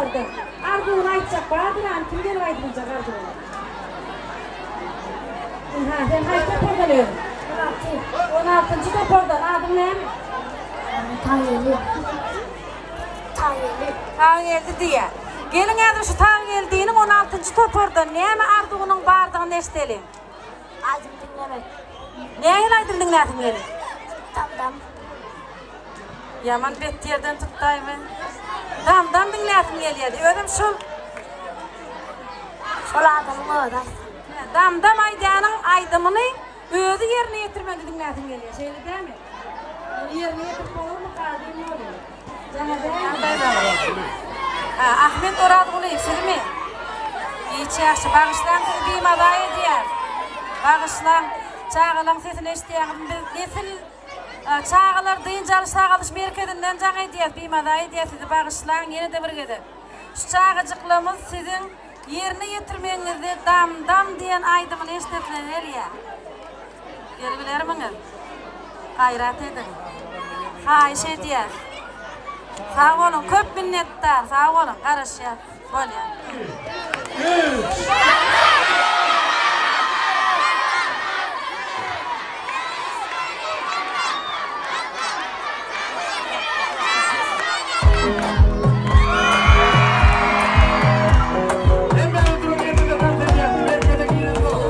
Çagalardan arzuwyny aýtjak bardyr hany kim gelip aýdyp biljek arzuwyny. Ynha sen haýsy topardan özüň? 16. 16-njy topardan adyň näme? Tageldi. Tageldi. Tageldi diýýär. Geliň häzir şu Tageldiniň 16-njy topardan näme arzuwynyň bardygyny eşideliň. Aýdym diňlemek. Nähili aýdym diňläsiň gelýär? Dam-dam. Ýaman bet ýerden tutdaýmy? Dam-dam diňläsim gelýärdi. Özem şol Şol adamyň özi aýtsa. Dam-dam aýdýanyň aýdymyny özi ýerine ýetirmegini diňläsim gelýär. Şeýle dälmi? Ony ýerine ýetirip bolarmyka diýen ýoly. Ahmet Orazgulyýew sizmi? Giç ýagşy. Bagyşlaň sizi bimaza edýäs. Bagyşlaň. Çagalaň sesini eşidýäňizmi? Biz Nesil çagalar dynç alyş sagaldyş merkezinden jaň edýäs. Bimaza edýäs sizi. Bagyşlaň ýene-de bir gezek. Şu çagajyklarymyz siziň ýerine ýetirmegiňizde Dam-dam diýen aýdymyny eşidesleri gelýär. Gelibilermiňiz? Gaýrat ediň. Haýyş edýäs. Sag boluň, köp minnetdar, sag boluň, garaşýas. Bolýa. Hemmäňiz duran ýeriňizde tans edýäs. Merkeze giremzok.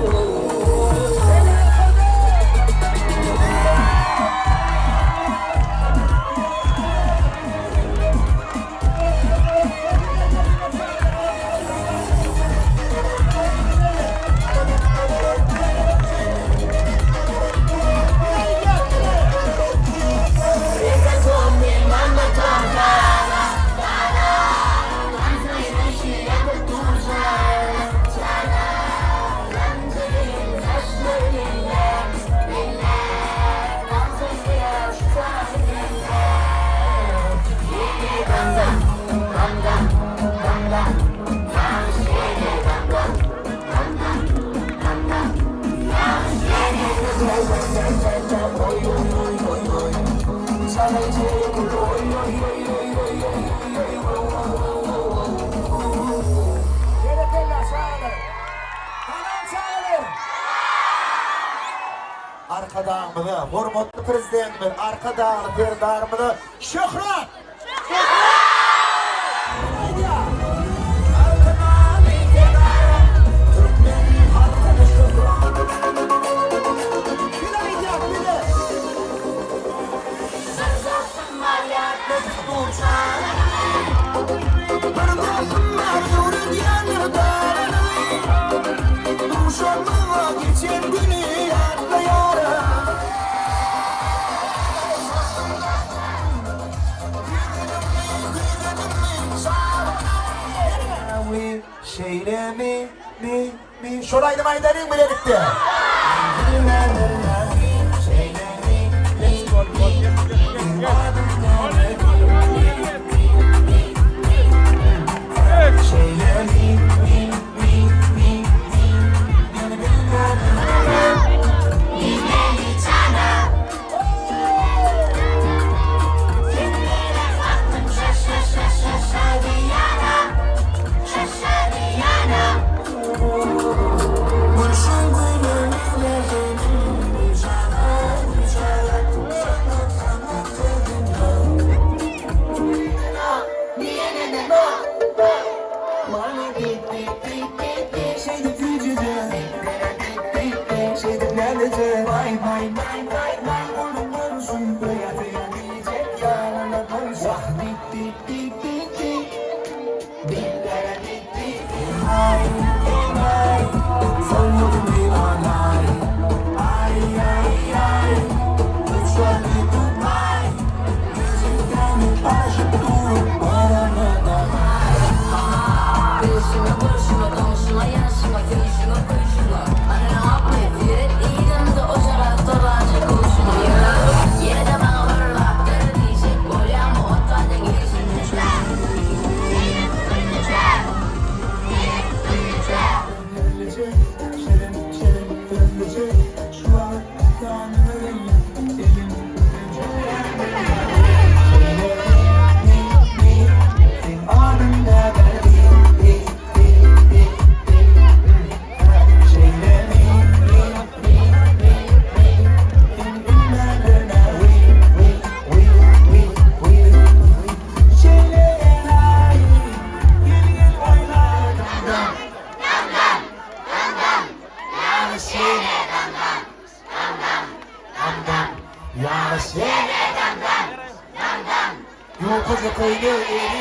Berekella çagalar! Salam çagalar! Arkadagymyza, hormatly Prezidentimiz Arkadagly Serdarymyza şöhrat! Arkadagly Serdarym, türkmen halkyna şöhrat! Bile aýdýas, bile! Şeýlemi, mi, mi, şol aýdymy aýdalyň bilelikde.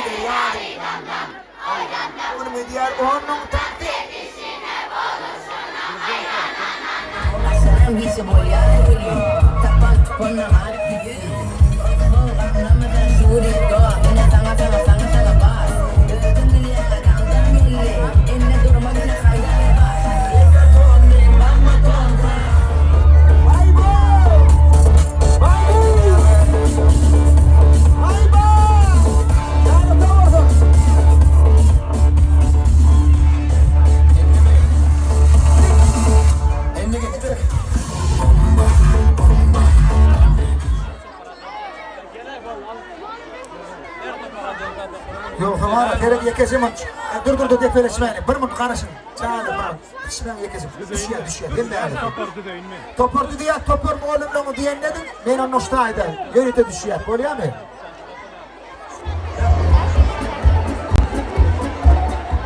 Aýdýar. Onuň edýär onuň tansy. Ýogsa bar, seret ýekeje munt. Dur dur dur depeleşmäli. Bir munt garaşyň. Çaga bir munt. Düşmäň ýekeje. Düşýär, düşýär. Hemme ýerde. Topar düzeýin men. Topar düzýär, topar mugallymlaryň diýenini ediň. Men onda şu taýda ýörite düşýär. Bolýarmy?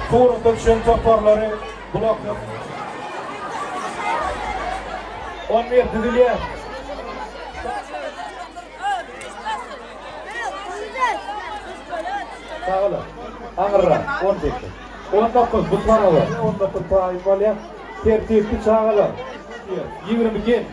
Surata düşen toparlary blok 11 düzülýär. Sag boluň. Aňyrra, 18. 19 bu tarawa. 19 taýyn bolýar. Tertipli çagalar. 22.